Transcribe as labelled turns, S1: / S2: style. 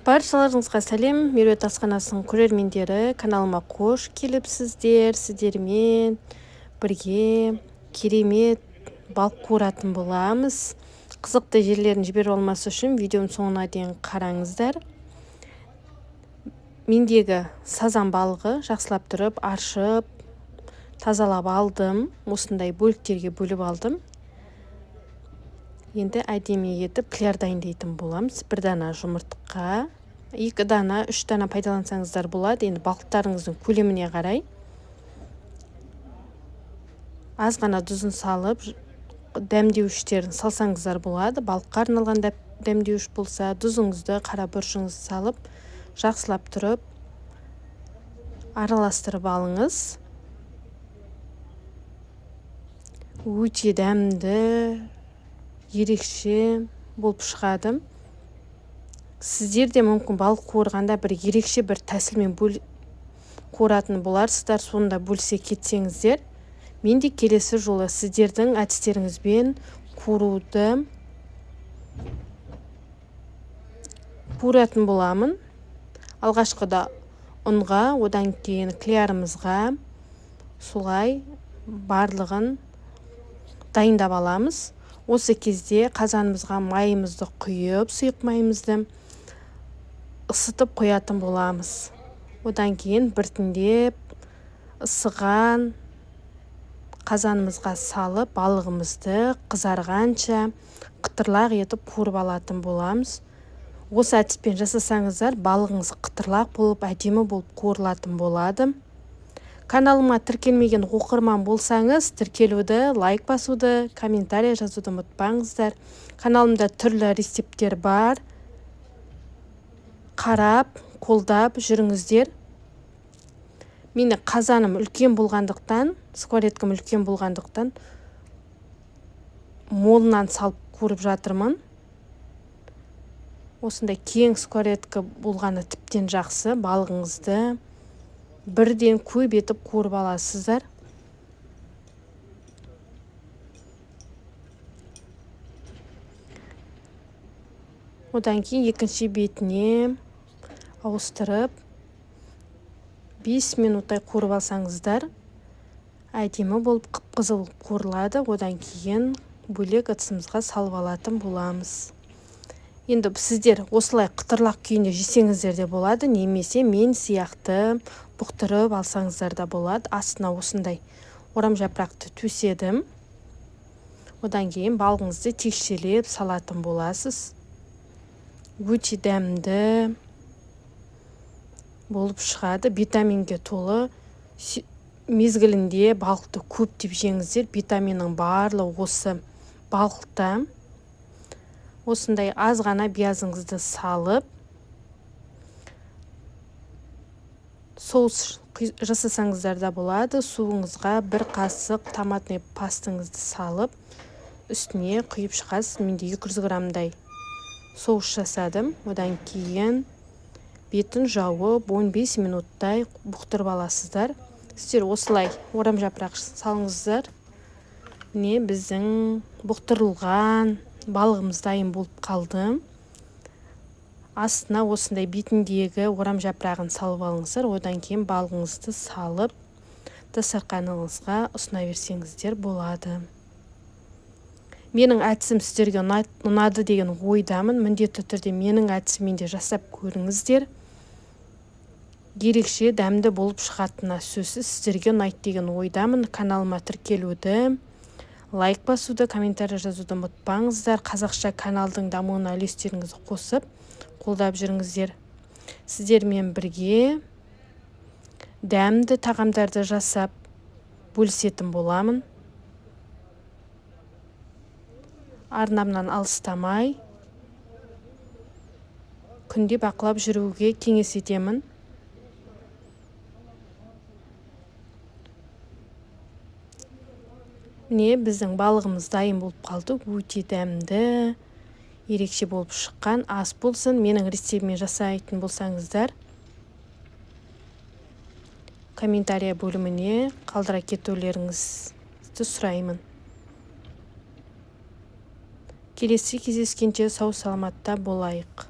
S1: Баршаларыңызға сәлем, Меруерт асханасының көрермендері, каналыма қош келіпсіздер. Сіздермен бірге керемет балық қуыратын боламыз. Қызықты жерлерін жіберіп алмас үшін видеоның соңына дейін қараңыздар. Мендегі сазан балығы жақсылап тұрып, аршып, тазалап алдым. Осындай бөліктерге бөліп алдым. Енді әдемі етіп кляр дайындайтын боламыз. Бір дана жұмыртқа, 2 дана, 3 дана пайдалансаңыздар болады. Енді балықтарыңыздың көлеміне қарай. Аз ғана тұзын салып, дәмдеуіштерін салсаңыздар болады. Балыққа арналған дәмдеуіш болса, тұзыңызды, қара бұрышыңызды салып, жақсылап тұрып араластырып алыңыз. Өте дәмді, ерекше болып шығады. Сіздер де мүмкін балық қуырғанда бір ерекше бір тәсілмен қуыратын боларсыздар, соны да бөлісе кетсеңіздер. Мен де келесі жолы сіздердің әдістеріңізбен қуыратын боламын. Алғашқыда ұнға, одан кейін клярымызға солай барлығын дайындап аламыз. Осы кезде қазанымызға майымызды құйып, сұйық майымызды ысытып қоятын боламыз. Одан кейін біртіндеп ысыған қазанымызға салып, балығымызды қызарғанша қытырлақ етіп қуырып алатын боламыз. Осы әдіспен жасасаңыздар, балығыңыз қытырлақ болып, әдемі болып қуырылатын болады. Каналыма тіркелмеген оқырман болсаңыз, тіркелуді, лайк басуды, комментария жазуды ұмытпаңыздар. Каналымда түрлі рецепттер бар. Қарап, қолдап жүріңіздер. Мені қазаным үлкен болғандықтан, сковородкам үлкен болғандықтан молынан салып қуырып жатырмын. Осындай кең сковородка болғаны тіптен жақсы. Балығыңызды бірден көп етіп қуырып аласыздар. Одан кейін екінші бетіне ауыстырып 5 минуттай қуырып алсаңыздар, әдемі болып қып-қызыл болып қуырылады. Одан кейін бөлек ыдысымызға салып алатын боламыз. Енді сіздер осылай қытырлақ күйінде жесеңіздер де болады, немесе мен сияқты бұқтырып алсаңыздар да болады. Астына осындай орам жапырақты төседім. Одан кейін балығыңызды текшелеп салатын боласыз. Өте дәмді болып шығады, витаминге толы. Мезгілінде балықты көптеп жеңіздер, витаминнің барлығы осы балықта. Осындай аз ғана пиязыңызды салып, соус жасасаңыздар да болады. Суыңызға бір қасық томатный пастыңызды салып, үстіне құйып шығасыз. Менде 200 граммдай соус жасадым. Одан кейін бетін жауып 15 минуттай бұқтырып аласыздар. Сіздер осылай орам жапырақ салыңыздар. Міне біздің бұқтырылған балығымыз дайын болып қалды. Астына осындай бетіндегі орам жапырағын салып алыңыздар. Одан кейін балығыңызды салып, дастарханыңызға ұсына берсеңіздер болады. Менің әдісім сіздерге ұнады деген ойдамын. Міндетті түрде менің әдісіммен де жасап көріңіздер. Ерекше дәмді болып шығатынына сөзсіз сіздерге ұнайды деген ойдамын. Каналыма тіркелуді, лайк басуды, комментарий жазуды ұмытпаңыздар. Қазақша каналдың дамуына үлестеріңізді қосып, қолдап жүріңіздер. Сіздермен бірге дәмді тағамдарды жасап бөлісетін боламын. Арнамнан алыстамай, күнде бақылап жүруге кеңес етемін. Міне біздің балығымыз дайын болып қалды. Өте дәмді, ерекше болып шыққан. Ас болсын. Менің рецептіммен жасайтын болсаңыздар, комментария бөліміне қалдыра кетулеріңізді сұраймын. Келесі кездескенше сау саламатта болайық.